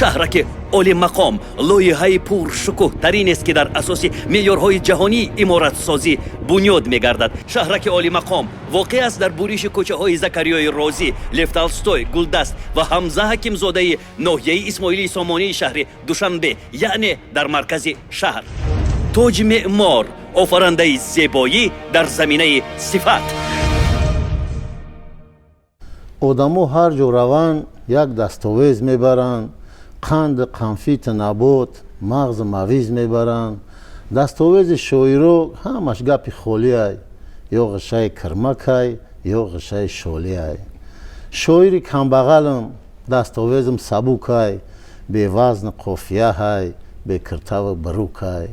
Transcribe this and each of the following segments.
Шаҳраки олимақом лоиҳаи пуршукӯҳтаринест, ки дар асоси меъёрҳои ҷаҳонии иморатсозӣ бунёд мегардад. Шаҳраки олимақом воқеъ аст дар буриши кӯчаҳои Закариёи Розӣ, Лев Толстой, Гулдаст ва Ҳамза Ҳакимзодаи ноҳияи Исмоилии Сомонии шаҳри Душанбе, яъне дар маркази шаҳр. Тоҷ Меъмор, офарандаи зебоӣ дар заминаи сифат. Одамо ҳар ҷо раванд, як дастовез мебаранд: қанду қанфиту набот, мағзу мавиз мебаранд. Дастовези шоиро ҳамаш гапи холиай, ё ғишаи кирмакай, ё ғишаи шолиай. Шоири камбағалам, дастовезам сабукай, бевазну қофияҳай, бекиртаву бурукай.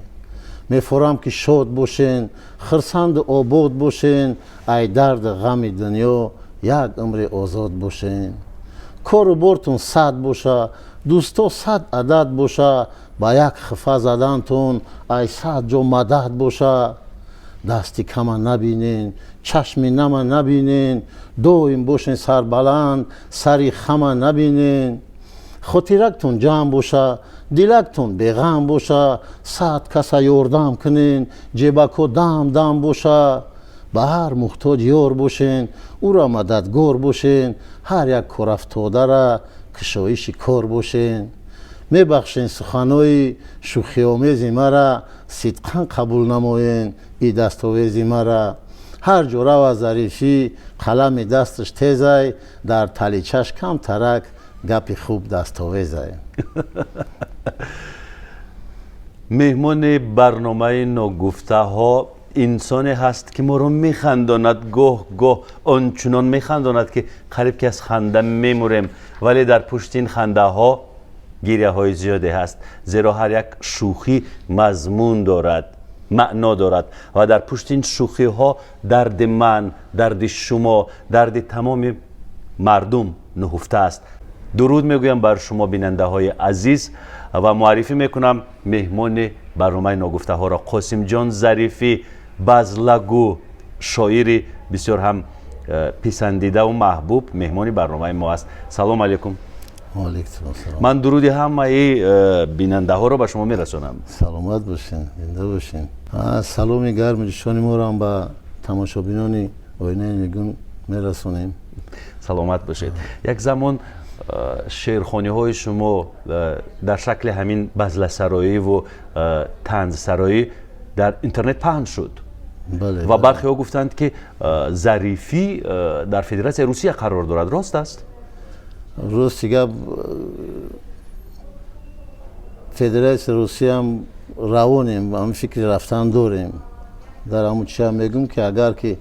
Мефорам, ки шод бошен, хирсанду обод бошен, ай дарду ғами дунё як умре озод бошен. Кору бортун сад боша, дӯсто 100 адад боша, ба як хифа задантун ай 100 ҷо мадад боша. Дасти кама набинен, чашми нама набинен, доим бошен сарбаланд, сари хама набинен. Хотирактун ҷамъ боша, дилактун беғам боша, 100 каса ёрдам кунен, ҷебако дам дам боша. Ба ҳар муҳтоҷ ёр бошен, ӯро мададгор бошен, ҳар як корафтодара кушоиши кор бошен. Мебахшен суханои шӯхиомези мара, сидқан қабул намоен и дастовези мара. Ҳар ҷо рава Зарифӣ, қалами дасташ тезай, дар таличаш камтарак гапи хуб дастовезай. Меҳмони барномаи Ногуфтаҳо инсоне ҳаст, ки моро механдонад. Гоҳ гоҳ ончунон механдонад, ки қариб ки аз ханда мемурем, вале дар пушти ин хандаҳо гиряҳои зиёде ҳаст, зеро ҳар як шӯхӣ мазмун дорад, маъно дорад ва дар пушти ин шӯхиҳо дарди ман, дарди шумо, дарди тамоми мардум нуҳуфта аст. Дуруд мегӯям бар шумо, бинандаҳои азиз, ва муаррифӣ мекунам меҳмони барномаи Ногуфтаҳоро: Қосимҷон Зарифӣ, базлагӯ, шоири бисёр ҳам писандидаву маҳбуб меҳмони барномаи мо аст. Салом алейкум. Ман дуруди ҳамаи бинандаҳоро ба шумо мерасонам. Саломат бошен, зинда бошен. Саломи гарми ҷӯшони моро ҳам ба тамошобинони Оинаи нигун мерасонем. Саломат бошед. Як замон шеърхониҳои шумо дар шакли ҳамин базласароиву танзсароӣ дар интернет паҳн шуд ва бархеҳо гуфтанд, ки Зарифӣ дар Федератсияи Русия қарор дорад. Рост аст? Рости гап, Федератсияи Русияам равонем, ҳамин фикри рафтан дорем. Дар ҳамун чиам мегӯм, ки агар ки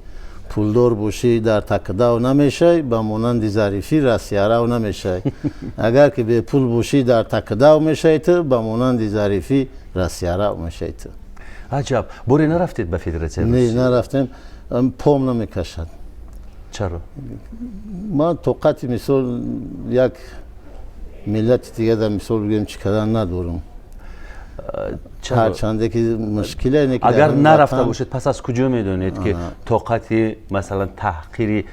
пулдор бошӣ, дар такдав намешай, ба монанди Зарифӣ россиярав намешай. Агар ки бепул бошӣ, дар такдав мешай ту, ба монанди Зарифӣ россиярав мешай ту. Аҷаб! Боре нарафтед ба Федератсияи Не, нарафтем, пом намекашад. Чаро? Ман тоқати, мисол, як миллати дига дар, мисол бигӯем, чӣ кардан надорам, ҳарчанде ки мушкиле. Агар нарафта бошед, пас аз куҷо медонед, ки тоқати, масалан, таҳқири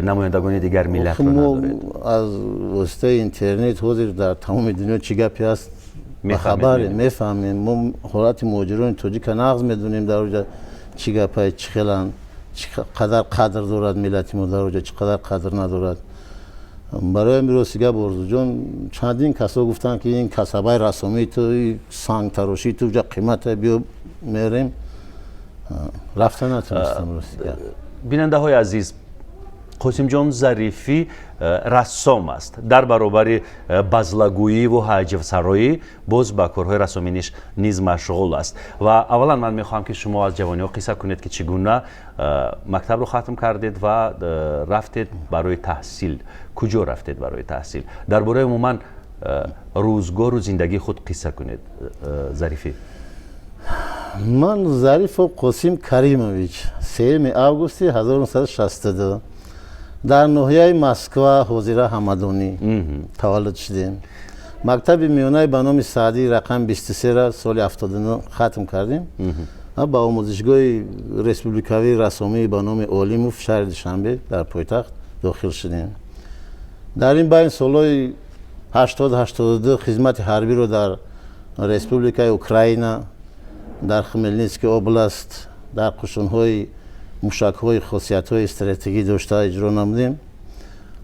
намояндагони дигар миллатро надоред? Аз воситаи интернет ҳозир дар тамоми дунё чӣ гапе ҳаст, бахабарем, мефаҳмем. Мо ҳолати муҳоҷирони тоҷика нағз медонем, дар оҷа чӣ гапае, чӣ хеланд, чӣ қадар қадр дорад миллати мо дар оҷа, чӣ қадар қадр надорад. Барои ҳамин, рости гап, Орзуҷон, чандин касо гуфтанд, ки ин касабаи рассомии ту, сангтарошии ту ҷа қимата, биё мерем. Рафта натонистам, рости гап. Бинандаҳои азиз, Қосимҷон Зарифӣ рассом аст. Дар баробари базлагӯиву ҳаҷвсароӣ боз ба корҳои рассомӣ низ машғул аст. Ва аввалан ман мехоҳам, ки шумо аз ҷавониҳо қисса кунед, ки чӣ гуна мактабро хатм кардед ва рафтед барои таҳсил, куҷо рафтед барои таҳсил. Дар бораи умуман рӯзгору зиндагии худ қисса кунед, Зарифӣ. Ман Зарифов Қосим Каримович, 3 августи 1962 дар ноҳияи Москва, ҳозира Ҳамадонӣ, таваллуд шудем. Мактаби миёнаи ба номи Саъдӣ рақами 23-ра соли 79 хатм кардем. Ба омӯзишгоҳи республикавии рассомии ба номи Олимов шаҳри Душанбе, дар пойтахт, дохил шудем. Дар ин байн солҳои 80-82 хизмати ҳарбиро дар Республикаи Украина, дар Хмелницкий област, дар қушунҳои мушакҳои хосиятҳои стратегӣ дошта иҷро намудем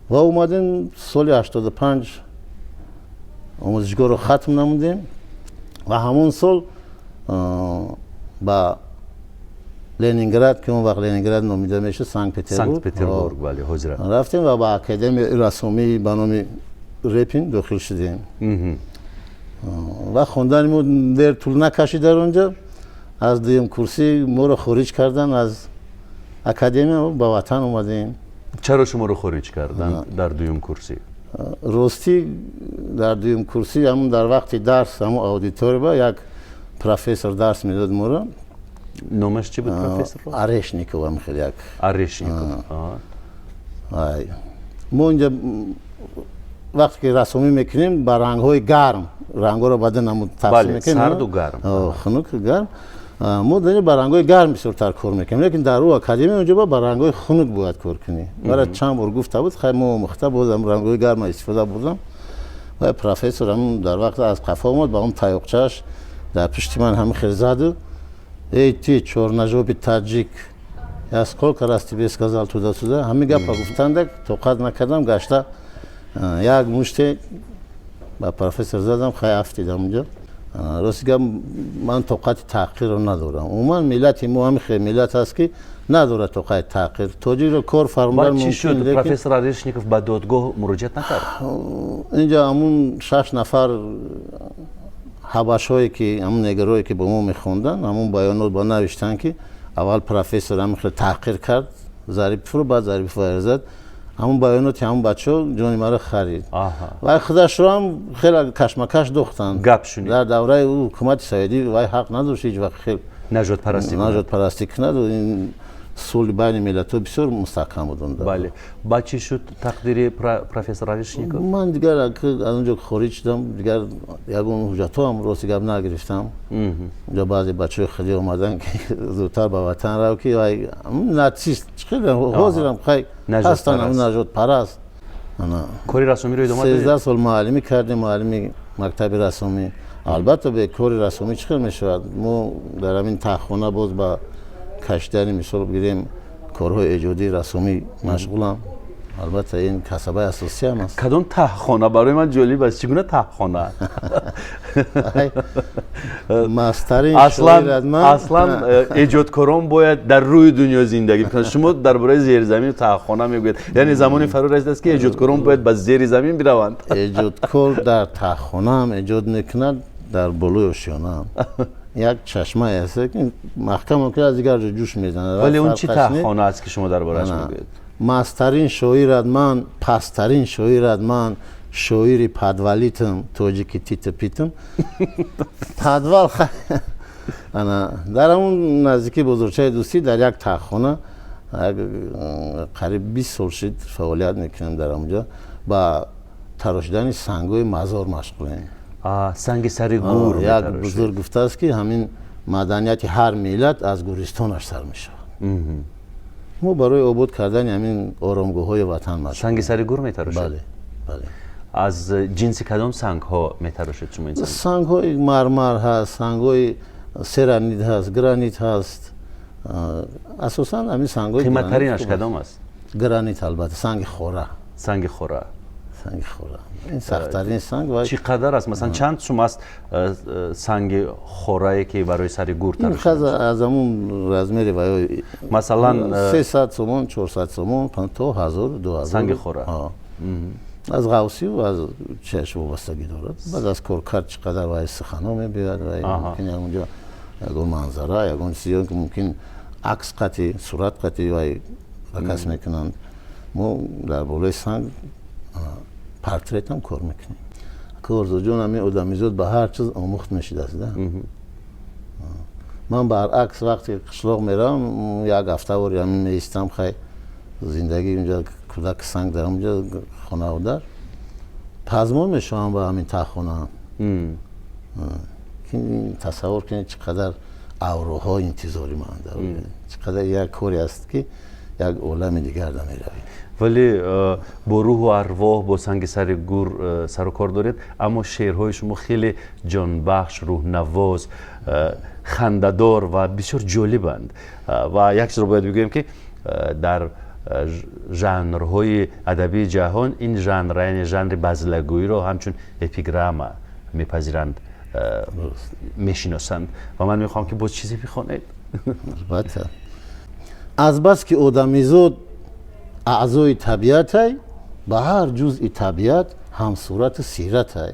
ва омадем. Соли 85 омӯзишгоҳро хатм намудем ва ҳамон сол ба Ленинград, ки он вақт Ленинград номида мешуд, Санкт Петербург рафтем ва ба Академияи рассомӣ ба номи Репин дохил шудем. Ва хондани мо дер тӯл накашид. Дар онҷо аз дуюм курсӣ моро хориҷ кардан аз академия, ба ватан омадем. Чаро шуморо хориҷ карданд дар дуюм курсӣ? Ростӣ, дар дуюм курсӣ, ҳамун дар вақти дарс, ҳамун аудитория ба як профессор дарс медод моро. Номаш чӣ буд профессорро? Орешников, ам хеле як. Орешников. Мо инҷа вақте ки рассомӣ мекунем, ба рангҳои гарм рангҳоро баъдан намуд тақсим мекунем. Сарду гарм. Хунук, гарм. Мо дар ба рангҳои гарм бисёртар кор мекунем, лекин дар ӯ академия онҷо ба рангҳои хунук бояд кор кунӣ. Бара чанд бор гуфта буд, хай, мо омӯхта боз рангҳои гарма истифода бурдам. Ва профессор ҳамун дар вақт аз қафо омад, ба он таёқчааш дар пушти ман ҳамин хел заду: «Эй ты, чёрножопый таджик, я сколько раз тебе сказал», туда-сюда. Ҳамин гапа гуфтандак тоқат накардам, гашта як муште ба профессор задам, хай, афтидам унҷо. Рости гап, ман тоқати таҳқирро надорам. Умуман миллати мо ҳамин хел миллат аст, ки надорад тоқати таҳқир. Тоҷикро кор фармудан. Чӣ шуд, профессор Орешников ба додгоҳ муроҷиат накард? Инҷа ҳамун шаш нафар ҳабашҳое ки, ҳамун негрое ки бо мо мехонданд, ҳамун баёнот ба навиштанд, ки аввал профессор ҳамин хел таҳқир кард Зариповро, баъд Зарипов зад. Ҳамун баёноти ҳамун бачаҳо ҷони маро харид вай худашро ҳам хеле кашмакаш дохтанд. Гап шунид. Дар давраи ӯ ҳукумати советӣ вай ҳақ надошт ҳеҷ вақт хел нажодпарастӣ. Нажодпарастӣ кунад. Ин сулҳи байни миллатҳо бисёр мустаҳкам буд он. Бале, баъд чӣ шуд тақдири профессор Орешников? Ман дигар аз он ҷо хориҷ шудам, дигар ягон ҳуҷҷатҳоам, рости гап, нагирифтам. Унҷо баъзе бачаҳои хеле омаданд, ки зудтар ба ватан рав, ки вай нацист. Хеле ҳозирам хай ҳастанд ҳамун нажодпараст. Кори рассомиро идома додед? 13 сол муаллимӣ кардем, муаллими мактаби рассомӣ. Албатта, бе кори рассомӣ чӣ хел мешавад? Мо дар ҳамин таҳхона боз ба кашидани, мисол бигирем, корҳои эҷодии рассомӣ машғулам. Албатта, ин касабаи асосиам аст. Кадом таҳхона? Барои ман ҷолиб аст, чӣ гуна таҳхона? Мастарин. Аслан эҷодкорон бояд дар рӯи дунё зиндагӣ кунанд, шумо дар бораи зеризамину таҳхона мегӯед. Яъне замони фаро расидааст, ки эҷодкорон бояд ба зери замин бираванд. Эҷодкор дар таҳхонаам эҷод мекунад, дар болои ошёнаам. Як чашмае аст, ки маҳкам ки аз дигар ҷо ҷӯш мезанад. Вале он чӣ таҳхона аст, ки шумо дар борааш мегӯед? Мастарин шоират ман, пасттарин шоират ман, шоири подвалитм, тоҷики титу питм. Подвал ана дар ҳамун наздикии бозорчаи Дӯстӣ, дар як таҳхона қариб 20 сол шид фаъолият мекунем. Дар ҳамунҷо ба тарошидани сангҳои мазор машғулем. Санги сари гур. Як бузург гуфтааст, ки ҳамин маданияти ҳар миллат аз гӯристонаш сар мешавад. Мо барои обод кардани ҳамин оромгоҳҳои ватан машғулем. Санги сари гур метарошед? Бале. Аз ҷинси кадом сангҳо метарошед шумо ин санг? Сангҳои мармар ҳаст, сангҳои серанит ҳаст, гранит ҳаст. Асосан ҳамин сангҳои Қиматтаринаш кадом аст? Гранит, албатта, санги хора. Санги хора. Санги хора ин сахттарин санг. Чӣ қадар аст, масалан, чанд сум аст санги хорае, ки барои сари гур тарошида? Аз ҳамун размери ваё. Масалан? 300 сомон, 400 сомон то 1000, 2000. Санги хора. Аз ғавсию аз чиаш вобастагӣ дорад, баъд аз коркард чӣ қадар вай суханҳо мебиёяд. Вай мумкин ягонҷо ягон манзара, ягон чизе, ки мумкин акс қати, сурат қати вай ба кас мекунанд. Мо дар болои санг портретам кор мекунем. Орзуҷон, ҳамин одамизод ба ҳар чиз омӯхт мешидааст да. Ман баръакс, вақте қишлоқ меравам, як ҳафта бори ҳамин меистам. Хай, зиндагӣ унҷа, кӯдаки санг дар онҷа, хонаводар, пазмон мешавам ба ҳамин таҳхонаам. Тасаввур кунед, чӣ қадар авроҳо интизори ман, чӣ қадар як коре аст, ки Як олами дигар меравӣ. Вале бо рӯҳу арвоҳ, бо санги сари гур сару кор доред, аммо шеърҳои шумо хеле ҷонбахш, рӯҳнавоз, хандадор ва бисёр ҷолибанд. Ва як чизро бояд бигӯем, ки дар жанрҳои адабии ҷаҳон ин жанр, яъне жанри базлагӯиро ҳамчун эпиграмма мепазиранд, мешиносанд. Ва ман мехоҳам, ки боз чизе бихонед. Албатта. Азбаски одамизод аъзои табиатай, ба ҳар ҷузъи табиат ҳамсурату сиратай.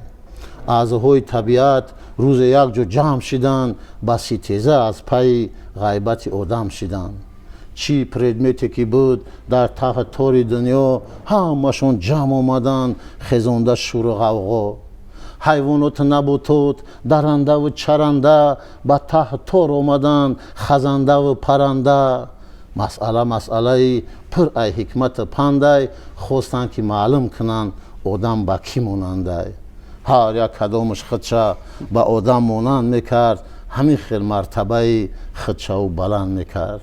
Аъзоҳои табиат рӯзе як ҷо ҷамъ шиданд, ба ситеза аз пайи ғайбати одам шиданд. Чӣ предмете ки буд дар таҳти тори дунё, ҳамашон ҷамъ омаданд, хезонда шӯру ғавғо. Ҳайвоноту наботот, дарандаву чаранда ба таҳт тор омаданд, хазандаву паранда. Масъала масъалаи пур ай ҳикмату пандай, хостанд, ки маълум кунанд, одам ба кӣ монандай. Ҳар як кадомаш худша ба одам монанд мекард, ҳамин хел мартабаи худшаву баланд мекард.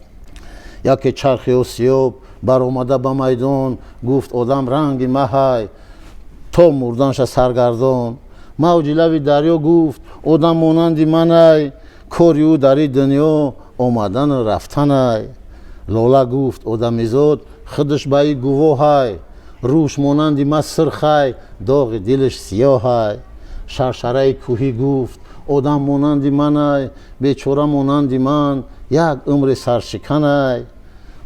Яке чархи осиёб баромада ба майдон гуфт: «Одам ранги маҳай, то мурданша саргардон». Мавҷи лави дарё гуфт: «Одам монанди манай, кори ӯ дар ин дунё омадану рафтанай». Лола гуфт: «Одамизод худаш ба ин гувоҳай, рӯш монанди ма сирхай, доғи дилаш сиёҳай». Шаршараи кӯҳӣ гуфт: «Одам монанди манай, бечора монанди ман як умри саршиканай».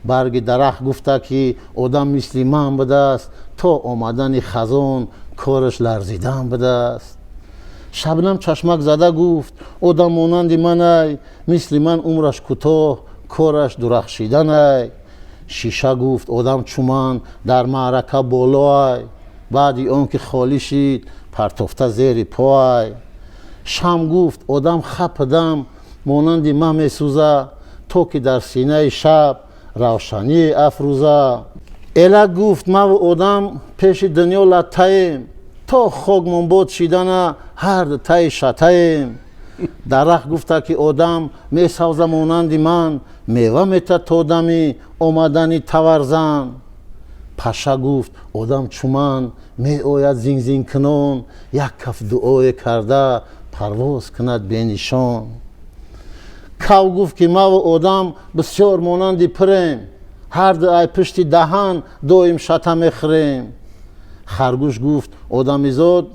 Барги дарахт гуфта, ки одам мисли ман будааст, то омадани хазон кораш ларзидан будааст. Шабнам чашмак зада гуфт: «Одам монанди манай, мисли ман умраш кӯтоҳ, кораш дурахшиданай». Шиша гуфт: «Одам чуман дар маърака болоай, баъди он ки холӣ шид, партофта зери поай». Шам гуфт: «Одам хапдам монанди ман месӯза, то ки дар синаи шаб равшание афрӯза». Элак гуфт: «Маву одам пеши дунё латтаем, то хокмон бод шидана ҳар таи шатаем». Дарахт гуфта, ки одам месавза монанди ман, мева мета то дами омадани таварзан. Паша гуфт: «Одам чуман меояд зинзинкунон, як каф дуое карда парвоз кунад бенишон». Кав гуфт, ки маву одам бисёр монанди пирем, ҳарду ай пушти даҳан доим шата мехӯрем. Харгӯш гуфт: «Одамизод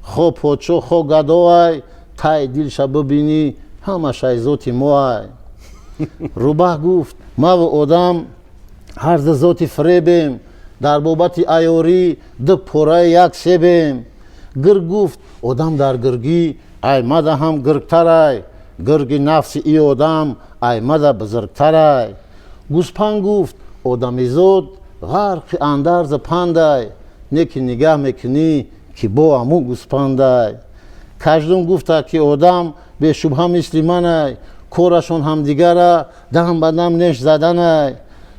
хо подшо, хо гадоай, тай дилша бибинӣ, ҳамаш ай зоти моай». Рӯбаҳ гуфт: «Маву одам ҳарду зоти фиребем, дар бобати аёрӣ ду пораи як себем». Гирг гуфт: «Одам дар гиргӣ аймада ҳам гиргтарай, гирги нафси и одам аймада бузургтарай». Гӯспанд гуфт: «Одамизод ғарқи андарза пандай, не ки нигаҳ мекунӣ, ки бо аму гӯспандай». Каждум гуфта, ки одам бешубҳа мисли манай, корашон ҳамдигара дам ба дам неш заданай.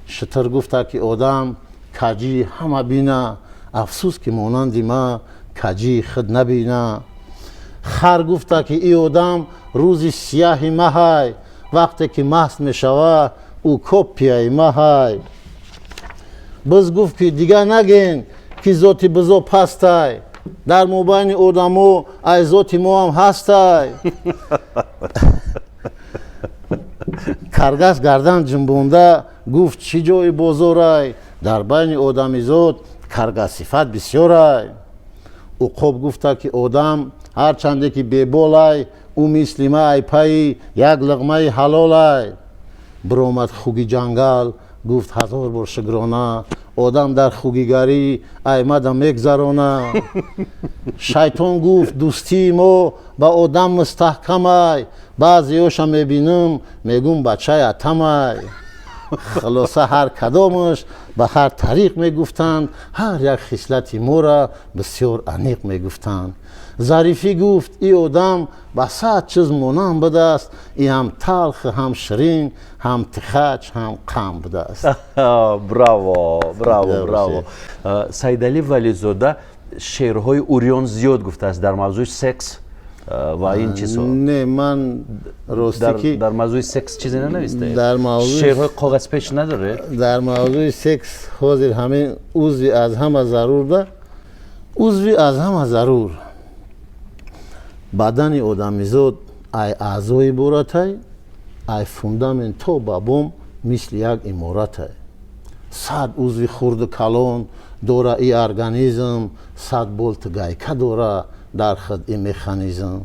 Шутур гуфта, ки одам каҷии ҳама бина, афсӯс, ки монанди ма каҷии худ набина. Хар гуфта, ки и одам рӯзи сияҳи маҳай, вақте ки маст мешава, ӯ копияи маҳай. Биз гуфт, ки дигар нагин, ки зоти бизо пастай, дар мобайни одамо ай зоти мо ҳам ҳастай. Каргас гардан ҷунбонда гуфт: «Чӣ ҷои бозорай, дар байни одамизод каргасифат бисёрай». Уқоб гуфта, ки одам ҳарчанде ки беболай, ӯ мисли ма ай пайи як луғмаи ҳалолай. Биромад хуги ҷангал, гуфт: «Ҳазор бор шукрона, одам дар хугигарӣ аймада мегзарона». Шайтон гуфт: «Дӯстии мо ба одам мустаҳкамай, баъзеёша мебинам, мегум, бачаи атамай». Хулоса, ҳар кадомаш ба ҳар тариқ мегуфтанд, ҳар як хислати моро бисёр аниқ мегуфтанд. Зарифӣ гуфт: «И одам ба сад чиз монанд будааст, и ҳам талх, ҳам ширин, ҳам тихач, ҳам қанд будааст». Браво, браво, браво! Саидалӣ Вализода шеърҳои урён зиёд гуфтааст дар мавзӯи секс. Ва ин чизҳо. Не, ман ростӣ ки дар мавзӯи секс чизе нанавистаед? Дар мавзӯи шеърҳои коғазпеч надоред? Дар мавзӯи секс ҳозир ҳамин узви аз ҳама зарур да, узви аз ҳама зарур бадани одамизод ай аъзо иборатай, ай фундамент то ба бом мисли як иморатай. 100 узви хурду калон дора и организм, 100 болту гайка дора дар худ и механизм.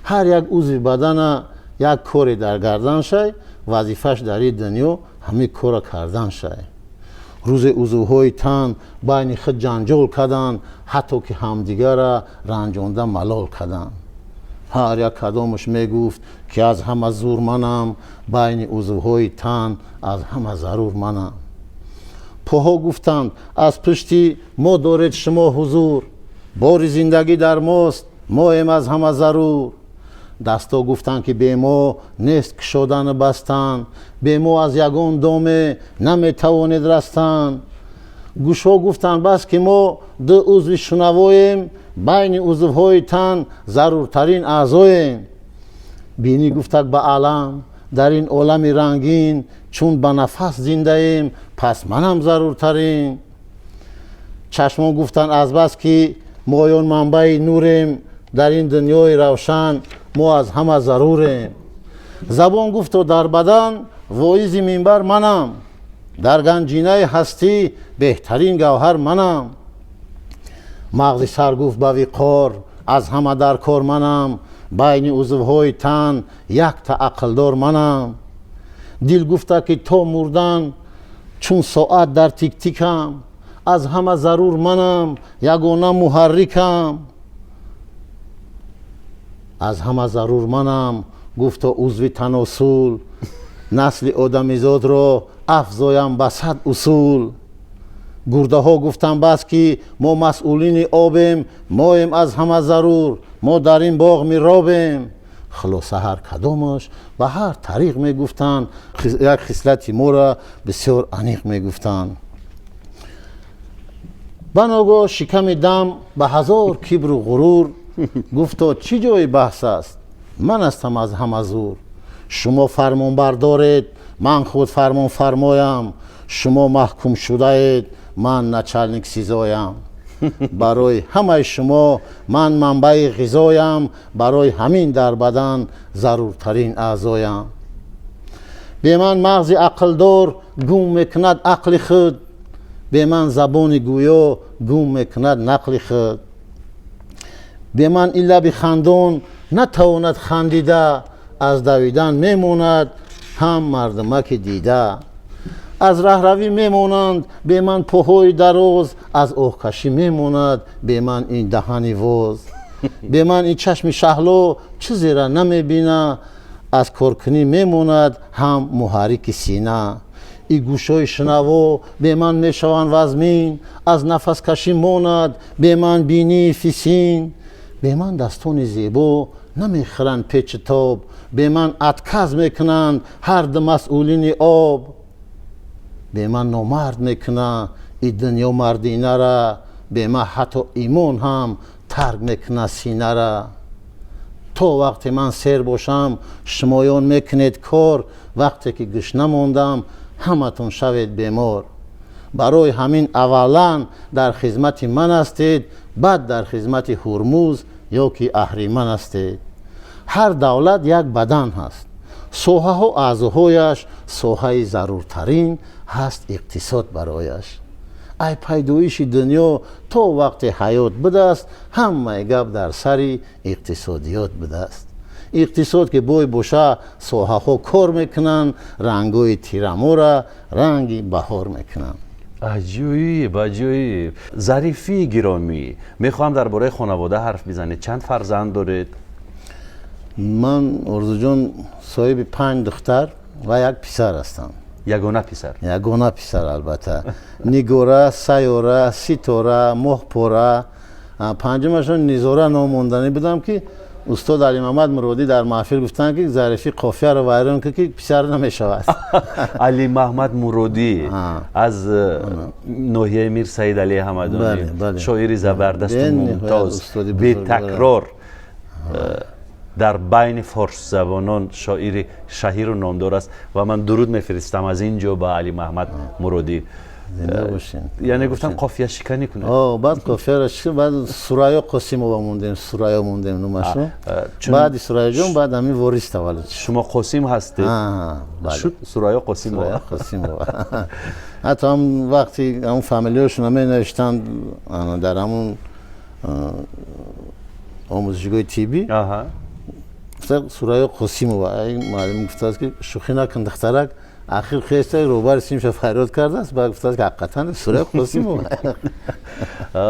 Ҳар як узви бадана як коре дар гардан шай, вазифаш дар ин дунё ҳамин кора кардан шай. Рӯзе узвҳои тан байни худ ҷанҷол карданд, ҳатто ки ҳамдигара ранҷонда малол карданд. Ҳар як кадомаш мегуфт, ки аз ҳама зур манам, байни узвҳои тан аз ҳама зарур манам. Поҳо гуфтанд: аз пушти мо доред шумо ҳузур, бори зиндагӣ дар мост, моем аз ҳама зарур. Дастҳо гуфтанд, ки бе мо нест кушодану бастан, бе мо аз ягон доме наметавонед растан. Гӯшҳо гуфтанд: бас ки мо ду узви шунавоем, байни узвҳои тан заруртарин аъзоем. Бинӣ гуфтак ба алам: дар ин олами рангин чун ба нафас зиндаем, пас манам заруртарин. Чашмон гуфтанд: азбас ки моён манбаи нурем, дар ин дунёи равшан мо аз ҳама зарурем. Забон гуфто: дар бадан воизи минбар манам, дар ганҷинаи ҳастӣ беҳтарин гавҳар манам. Мағзи сар гуфт ба виқор: аз ҳама дар кор манам, байни узвҳои тан якта ақлдор манам. Дил гуфта ки то мурдан чун соат дар тиктикам, аз ҳама зарур манам, ягона муҳаррикам. Аз ҳама зарур манам, гуфто узви таносул, насли одамизодро афзоям ба 100 усул. Гурдаҳо гуфтанд: бас ки мо масъулини обем, моем аз ҳама зарур, мо дар ин боғ миробем. Хулоса, ҳар кадомаш ба ҳар тариқ мегуфтанд, як хислати моро бисёр аниқ мегуфтанд. Баногоҳ шиками дам ба ҳазор кибру ғурур гуфто: чӣ ҷои баҳс аст, ман ҳастам аз ҳама зур. Шумо фармонбардоред, ман худ фармонфармоям, шумо маҳкум шудаед, ман начальник СИЗОям. Барои ҳамаи шумо ман манбаи ғизоям, барои ҳамин дар бадан заруртарин аъзоям. Бе ман мағзи ақлдор гум мекунад ақли худ, бе ман забони гӯё гум мекунад нақли худ, бе ман ин лаби хандон натавонад хандида, аз давидан мемонад ҳам мардумаки дида. Аз раҳравӣ мемонанд бе ман поҳои дароз, аз оҳкашӣ мемонад бе ман ин даҳани воз. Бе ман ин чашми шаҳло чизера намебина, аз коркунӣ мемонад ҳам муҳаррики сина. И гӯшҳои шунаво бе ман мешаванд вазмин, аз нафаскашӣ монад бе ман бинии фисин. Бе ман дастони зебо намехӯранд печи тоб, бе ман отказ мекунанд ҳар ду масъулини об. Бе ман номард мекуна и дунё мардинара, бе ман ҳатто имон ҳам тарк мекуна синара. То вақте ман сер бошам, шумоён мекунед кор, вақте ки гушна мондам, ҳаматон шавед бемор. Барои ҳамин аввалан дар хизмати ман ҳастед, баъд дар хизмати Ҳурмуз ё ки Аҳриман ҳастед. Ҳар давлат як бадан ҳаст, соҳаҳо аъзоҳояш, соҳаи заруртарин ҳаст иқтисод барояш. Ай пайдоиши дунё то вақте ҳаёт будааст, ҳамаи гап дар сари иқтисодиёт будааст. Иқтисод ки бой боша, соҳаҳо кор мекунанд, рангҳои тирамора ранги баҳор мекунанд. Аҷоиб, аҷоиб. Зарифии гиромӣ, мехоҳам дар бораи хонавода ҳарф бизанед. Чанд фарзанд доред? Ман, Орзуҷон, соҳиби панҷ духтар ва як писар ҳастам. Ягона писар? Ягона писар, албатта. Нигора, Сайёра, Ситора, Моҳпора, панҷумашон Низора ном монданӣ будам, ки устод Алимаҳмад Муродӣ дар маҳфил гуфтанд, ки Зарифӣ, қофияро вайрон кун, ки писар намешавад. Алимаҳмад Муродӣ аз ноҳияи Мир Саид Али Ҳамадонӣ, шоири забардасту мумтоз, бетакрор. Дар байни форсзабонон шоири шаҳиру номдор аст ва ман дуруд мефиристам аз ин ҷо ба Алӣ Муҳаммад Муродӣ. Зинда бошед. Яъне гуфтам, қофияшиканӣ кунед. Баъд қофияро шикан, баъд Сурайё Қосимова мондем, Сурайё мондем номашро. Баъди Сурайёҷон баъд ҳамин Ворис таваллуд шуд. Шумо Қосим ҳастед, шуд Сурайё Қосимова. Сурайё Қосимова. Ҳатто ҳам вақти ҳамун фамилияшонро менавиштанд дар ҳамун омӯзишгоҳи тиббӣ, Сурайё Қосимова. Муаллим гуфтааст, ки шӯхӣ накун, духтарак. Ахир хеста, роҳбари синфша фарёд кардааст, баъд гуфтааст, ки ҳақиқатан Сурайё Қосимова.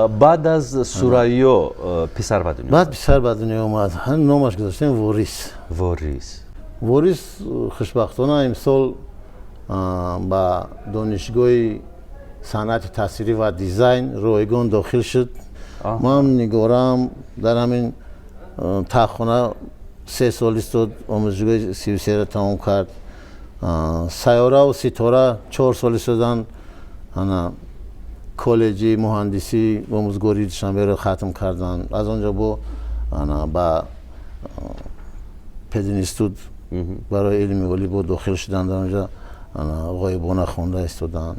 Баъд аз Сурайё писар ба дунё Баъд писар ба дунё омад, номаш гузоштем Ворис. Ворис. Ворис хушбахтона имсол ба донишгоҳи санъати тасвирӣ ва дизайн ройгон дохил шуд. Ман Нигораам дар ҳамин таххона 3 сол истод, омӯзишгоҳи 33-ро тамом кард. Сайёраву Ситора 4 сол истоданд, ана коллеҷи муҳандисӣ омӯзгории Душанберо хатм карданд. Аз он ҷо бо ана ба пединститут барои илми олӣ бо дохил шуданд, дар онҷо ғоибона хонда истоданд.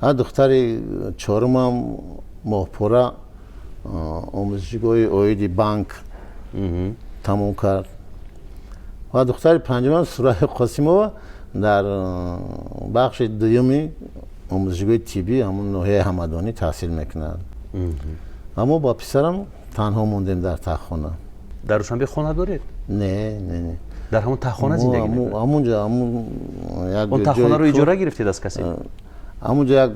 Духтари чорумам Моҳпора омӯзишгоҳи оиди банк тамом кард ва духтари панҷумам Сурайё Қосимова дар бахши дуюми омӯзишгоҳи тиббӣ ҳамун ноҳияи Ҳамадонӣ таҳсил мекунад. Аммо бо писарам танҳо мондем дар таххона. Дар Душанбе хона доред? Не, не, не. Дар ҳамон таххона зиндагӣ мекунед? Ҳамунҷо, ҳамун як Он таххонаро иҷора гирифтед аз касе? Ҳамунҷо як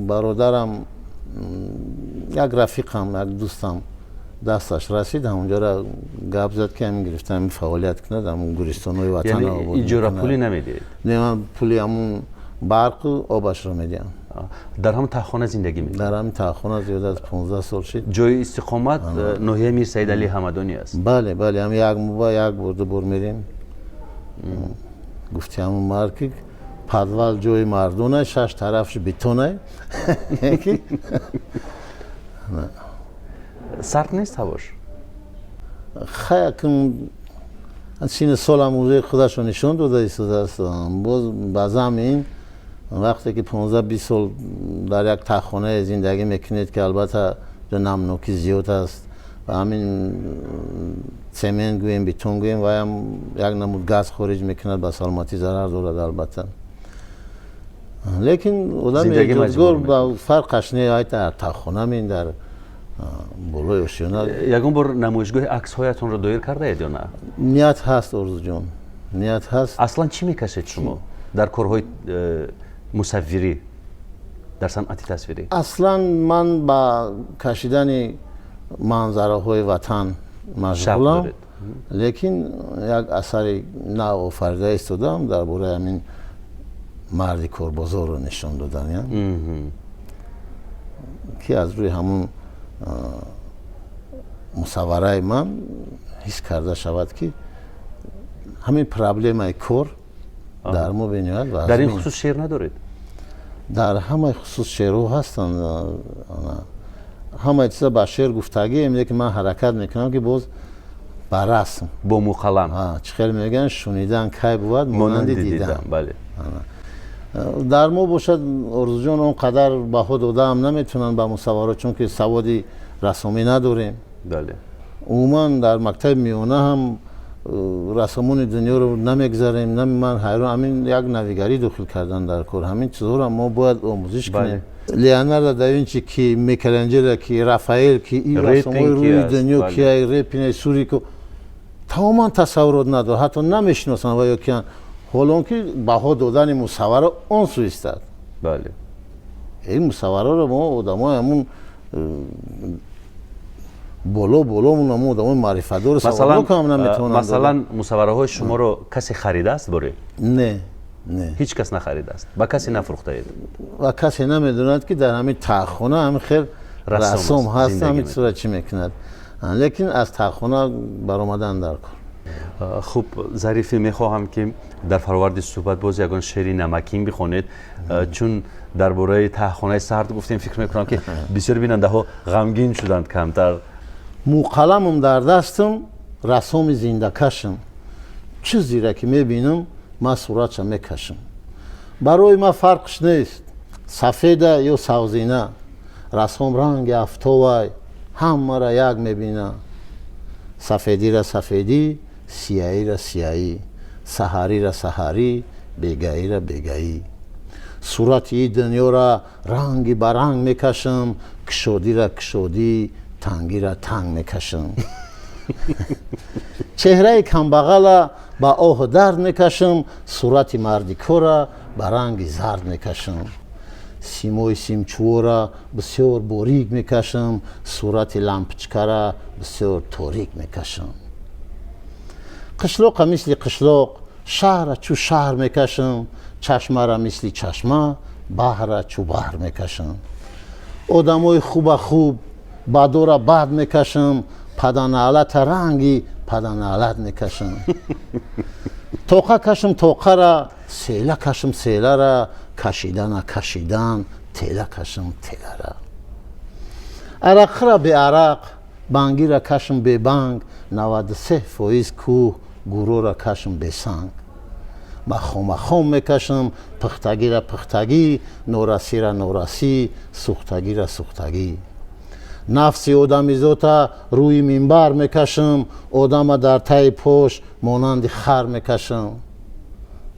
бародарам, як рафиқам, як дӯстам дасташ расид, ҳамунҷоро гап зад, ки ҳамин гирифта, ҳамин фаъолият кунад, ҳамун гулистонои ватан. Иҷора пулӣ намедиҳед? Не, ман пули ҳамун барқу обашро медиҳам. Дар ҳамон таххона зиндагӣ мекунед? Дар ҳамин таххона зиёда аз 15 сол шид. Ҷои истиқомат ноҳияи Мир Саид Али Ҳамадонӣ аст? Бале, бале. Ҳам як моҳ як бор, ду бор мерем. Гуфти ҳамун мард, ки подвал ҷои мардона, шаш тарафш бетонай. Сард нест ҳавош? Хай, акун сини солам ӯзаи худашро нишон дода истодааст. Боз ба замин вақте ки 15-20 сол дар як таххонае зиндагӣ мекунед, ки албатта намнокӣ зиёд аст ва ҳамин цемент гӯем, бетон гӯем, ваям як намуд газ хориҷ мекунад, ба саломатӣ зарар дорад албатта. Лекин одами эҷодгор ба фарқаш не, ай дар таххона мин, дар болои ошёна. Ягон бор намоишгоҳи аксҳоятонро доир кардаед ё на? Ният ҳаст, Орзуҷон, ният ҳаст. Аслан чӣ мекашед шумо дар корҳои мусаввирӣ, дар санъати тасвирӣ? Аслан ман ба кашидани манзараҳои ватан машғулам, лекин як асари нав офарида истодам дар бораи ҳамин марди корбозорро нишон додан, ки аз рӯи ҳамун мусаввараи ман ҳис карда шавад, ки ҳамин проблемаи кор дар мо бениҳоят. Дар ин хусус шеър надоред? Дар ҳамаи хусус шеърҳо ҳастанд. Ҳамаи чиза ба шеър гуфтагием, лекин ман ҳаракат мекунам, ки боз ба расм. Бо муқалам. Чӣ хел мегӯянд, шунидан кай бувад монанди дидан. Бале. Дар мо бошад, Орзуҷон, он қадар баҳо додаам наметавонанд ба мусавваро, чунки саводи рассомӣ надорем. Умуман дар мактаби миёна ҳам рассомони дунёро намегзарем. Ман ҳайрон, ҳамин як навигарӣ дохил кардан дар кор. Ҳамин чизҳоро мо бояд омӯзиш кунем. Леонардо да Винчи ки, Микеланҷело ки, Рафаэл ки, ин рассомои рӯи дунё ки, Репин, Сурико, тамоман тасаввурот надор, ҳатто намешиносанд ва ё киян. Ҳолон ки баҳо додани мусавваро он сӯ истад. Ин мусаввароро мо одамои ҳамун боло боломун, ҳамун одамои маърифатдору саводнок ҳам наметавонанд. Масалан, мусаввараҳои шуморо касе харидааст боре? Не, не. Ҳеҷ кас нахаридааст, ба касе нафурӯхтаед? Ва касе намедонад, ки дар ҳамин таххона ҳамин хел рассом ҳаст, ҳамин чизро чӣ мекунад. Лекин аз таххона баромадан дар кор. Хуб, Зарифӣ, мехоҳам, ки дар фароварди суҳбат боз ягон шеъри намакин бихонед, чун дар бораи таҳхонаи сард гуфтем, фикр мекунам, ки бисёр бинандаҳо ғамгин шуданд камтар. Муқаламам дар дастам, рассоми зиндакашам. Чизере ки мебинам, ман суратша мекашам. Барои ман фарқш нест, сафеда ё савзина. Рассом ранги афтовай, ҳамаро як мебина. Сафедира сафедӣ, сияира сияӣ, саҳарира саҳарӣ, бегаира бегаӣ. Сурати и дунёра ранги ба ранг мекашам, кушодира кушодӣ, тангира танг мекашам. Чеҳраи камбағала ба оҳу дард мекашам, сурати мардикора ба ранги зард мекашам. Симои симчувора бисёр борик мекашам, сурати лампочкара бисёр торик мекашам. Қишлоқа мисли қишлоқ, шаҳра чӯ шаҳр мекашам, чашмара мисли чашма, баҳра чӯ баҳр мекашам. Одамои хуба хуб, бадора бад мекашам, паданаълата ранги паданаълат мекашам. Тоқа кашам тоқара, села кашам селара, кашидана кашидан, тела кашам телара. Арақра беарақ, бангира кашам бебанг, 93% кӯҳ, гурора кашам бесанг. Ма хомахом мекашам, пухтагира пухтагӣ, норасира норасӣ, сӯхтагира сӯхтагӣ. Нафси одамизота рӯи минбар мекашам, одама дар таи пош монанди хар мекашам.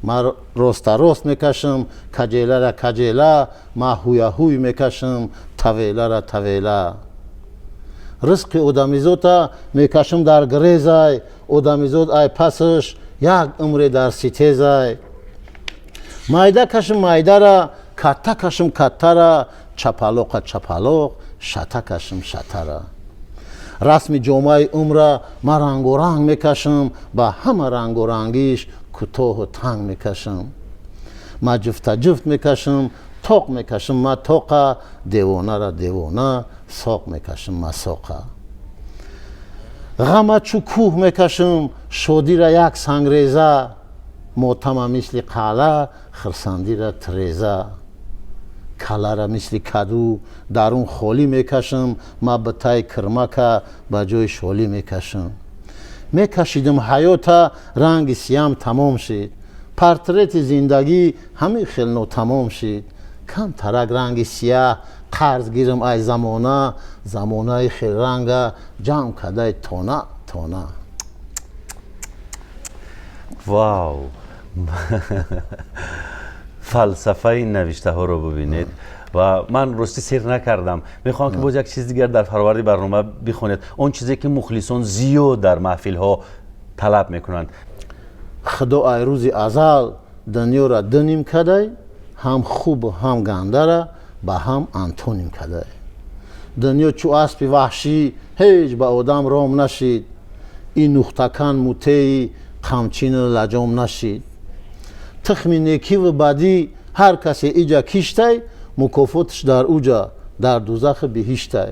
Ма роста рост мекашам, каҷелара каҷела, ма ҳуяҳуй мекашам, тавелара тавела. Ризқи одамизота мекашам дар грезай, одамизод ай пасаш як умре дар ситезай. Майда кашам майдара, катта кашам каттара, чапалоқа чапалоқ, шата кашам шатара. Расми ҷомаи умра ма рангоранг мекашам, ба ҳама рангорангиш кӯтоҳу танг мекашам. Ма ҷуфта ҷуфт мекашам, тоқ мекашам ма тоқа, девонара девона, соқ мекашам ма соқа. Ғама чӯ кӯҳ мекашам, шодира як сангреза, мотама мисли қалъа, хирсандира тиреза. Калара мисли каду дарун холӣ мекашам, ма битаи кирмака ба ҷои шолӣ мекашам. Мекашидам ҳаёта, ранги сиям тамом шид, портрети зиндагӣ ҳамин хел нотамом шид. Камтарак ранги сияҳ қарз гирам ай замона, замонаи хелранга ҷамъ кадай тона тона. Вау, фалсафаи навиштаҳоро бубинед. Ва ман ростӣ сер накардам, мехоҳам ки боз як чиз дигар дар фароварди барнома бихонед, он чизе ки мухлисон зиёд дар маҳфилҳо талаб мекунанд. Худо ай рӯзи азал дунёра ду ним кадай, ҳам хубу ҳам гандара ба ҳам антоним кадай. Дунё чӯ аспи ваҳшӣ ҳеҷ ба одам ром нашид, ин нухтакан мутеи қамчину лаҷом нашид. Тухми некиву бадӣ ҳар касе иҷа киштай, мукофоташ дар уҷа дар дузахи биҳиштай.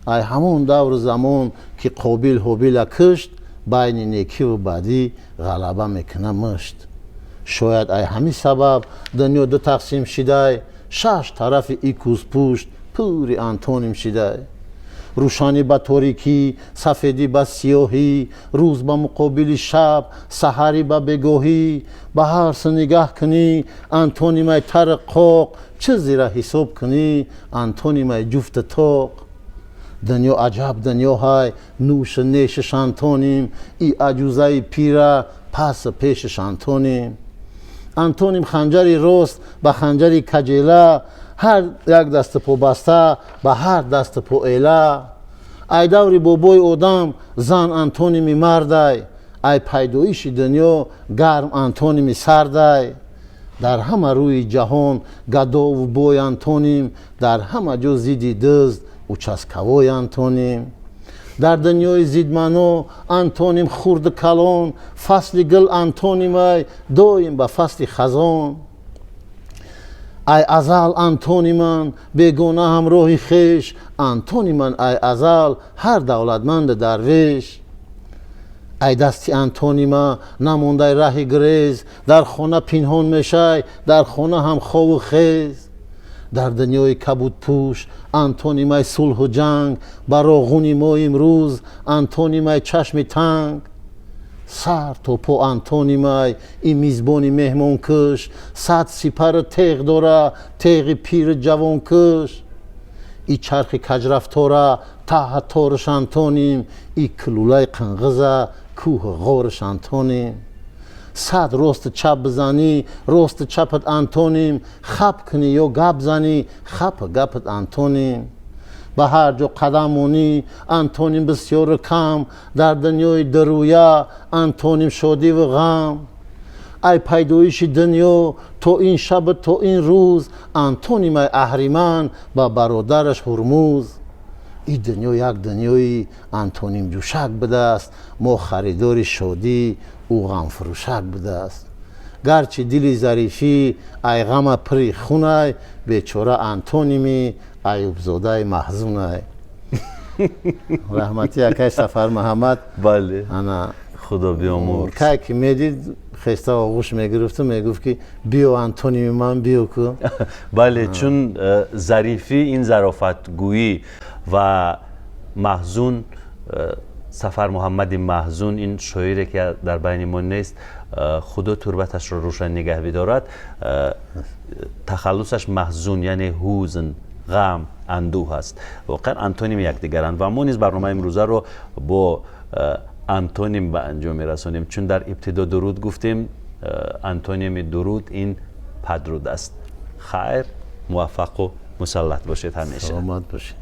Ай ҳамон давру замон ки Қобил Ҳобила кишт, байни некиву бадӣ ғалаба мекуна мушт. Шояд ай ҳамин сабаб дунё ду тақсим шидай, шаш тарафи и кӯзпушт пури антоним шидай. Рӯшанӣ ба торикӣ, сафедӣ ба сиёҳӣ, рӯз ба муқобили шаб, саҳарӣ ба бегоҳӣ. Ба ҳар су нигаҳ кунӣ, антонимай тари қоқ, чизеро ҳисоб кунӣ, антонимай ҷуфти тоқ. Дунё аҷаб дунё ҳай, нӯшу нешиш антоним, и аҷузаи пира пасу пешиш антоним. Антоним ханҷари рост ба ханҷари каҷела, ҳар як дасту по баста ба ҳар дасту по эла. Ай даври бобои одам зан антоними мардай, ай пайдоиши дунё гарм антоними сардай. Дар ҳама рӯи ҷаҳон гадову бой антоним, дар ҳама ҷо зидди дузд участковой антоним. Дар дунёи зидмано антоним хурду калон, фасли гул антонимай доим ба фасли хазон. Ай азал антониман бегона ҳамроҳи хеш, антониман ай азал ҳар давлатманду дарвеш. Ай дасти антонима намондай раҳи грез, дар хона пинҳон мешай, дар хона ҳам хову хез. Дар дунёи кабудпӯш антонимай сулҳу ҷанг, ба роғуни мо имрӯз антонимай чашми танг. Сар то по антонимай и мизбони меҳмонкуш, сад сипару теғ дора, теғи пиру ҷавонкуш. И чархи каҷрафтора таҳа ториш антоним, и кулулаи қинғиза кӯҳу ғориш антоним. Сад росту чап бизанӣ, росту чапат антоним, хап кунӣ ё гап занӣ, хапу гапат антоним. Ба ҳар ҷо қадам монӣ, антоним бисёру кам, дар дунёи дурӯя антоним шодиву ғам. Ай пайдоиши дунё то ин шабу то ин рӯз, антонимай аҳриман ба бародараш Ҳурмуз. Ин дунё як дунёи антонимҷӯшак будааст, мо харидори шодӣ, ӯ ғамфурӯшак будааст. Гарчи дили Зарифӣ ай ғама пури хунай, бечора антоними Аюбзодаи маҳзунай. Раҳмати акай Сафар Муҳаммад. Бале. Ана. Худо биёмурз. Кай ки медид, хеста оғӯш мегирифту мегуфт, ки биё, антоними ман, биё ку. Бале, чун зарифӣ ин зарофатгӯӣ ва маҳзун, Сафар Муҳаммади Маҳзун, ин шоире ки дар байни мо нест, Худо турбаташро рӯшан нигаҳ бидорад, тахаллусаш Маҳзун, яъне ҳузн, ғам, андӯҳ аст. Воқеан антоними якдигаранд ва мо низ барномаи имрӯзаро бо антоним ба анҷом мерасонем, чун дар ибтидо дуруд гуфтем, антоними дуруд ин падруд аст. Хайр, муваффақу мусаллат бошед ҳамеша. Саломат бошед.